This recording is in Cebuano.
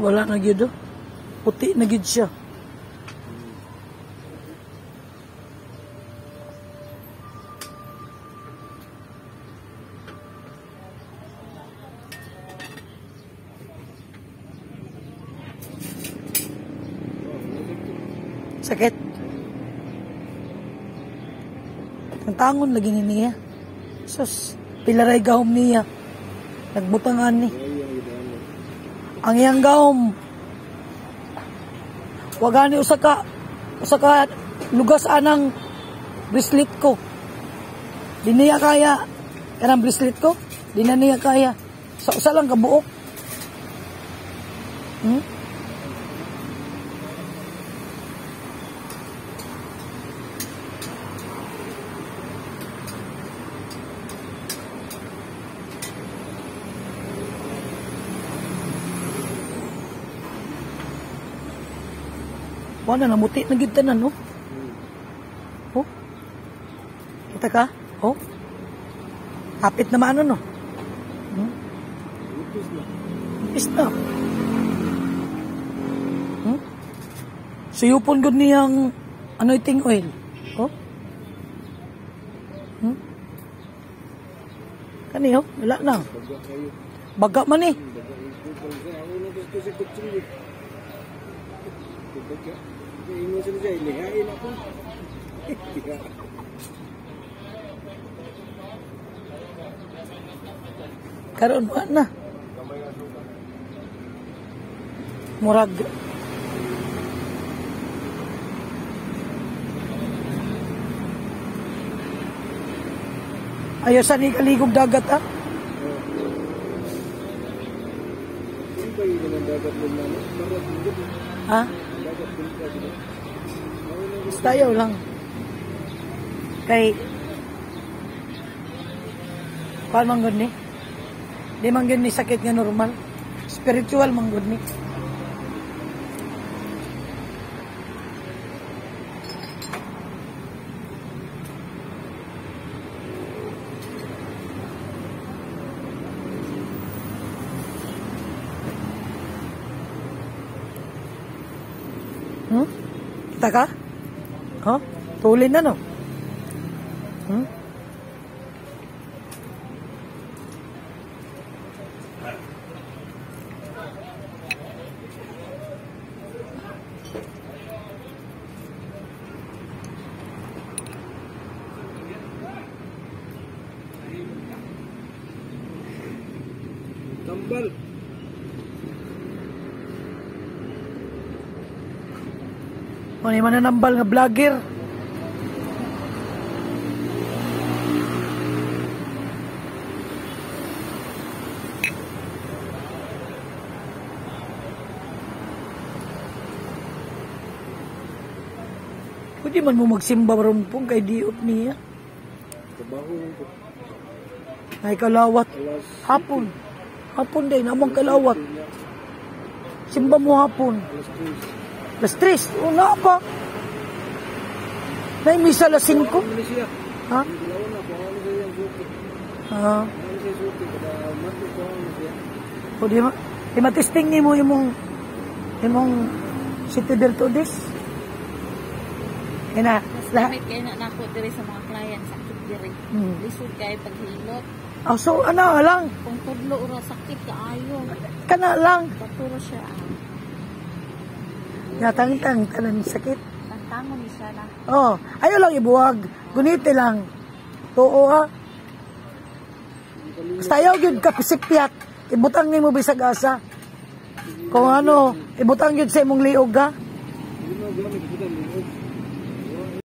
Wala na gyud, oh. Puti na gyud siya. Sakit. Ang tangon lagi ni niya. Sus, pilaray gahom niya. Nagbutangan ni. Ang iyang gahom. Wagani usa ka lugas anang bracelet ko. Di niya kaya. Kanang bracelet ko, di na niya kaya. Sa usa lang kabuok. Wala na, namuti na gid tanan, no? Oh. Kita ka? Oh. Hapit na maano, no? Ipis na. Ipis na. Suyupon gud niyang anointing oil. Oh. Kani, oh, wala na. Baga kayo. Baga man eh. Baga ito. Ako na gusto sa kutsilyo. Baga. Ingon sila siya, lihain ako. Karon wa na. Murag ayaw sa ni kaligog dagat, ha? Ha? Basta ayaw lang. Kay kuan man gud ni. Di man gud ni sakit nga normal. Spiritual man gud ni. Kita ka? Huh? Tulin na, no? Tambal. Ano yung mananambal nga vlogger? Pwede man mo magsimba rumpong kay diop niya. Trabaho ko. Ay kalawat. Hapon. Hapon din, among kalawat. Simba mo hapon. Alas 3. Alas 3. Una pa. Naimisa alas 5. Ha? Ah. O di ma, di matesting ni mo imong City Bertudis. Ina, Mas gamit kayo na nako diri sa mga client, sakit diri. Lisod kayo paghilot. Oh, so ano lang? Kung tudlo ora sakit kaayo. Kana lang. Paturo siya. Natangtang tanan sakit. Tangtangon ni siya na. Oh, ayo lang ibuwag. Guniti lang. Tuo ha. Basta ayaw gyud ka pisipyat. Ibutang nimo bisag asa. Kung ano, ibutang gyud sa imong liog ha.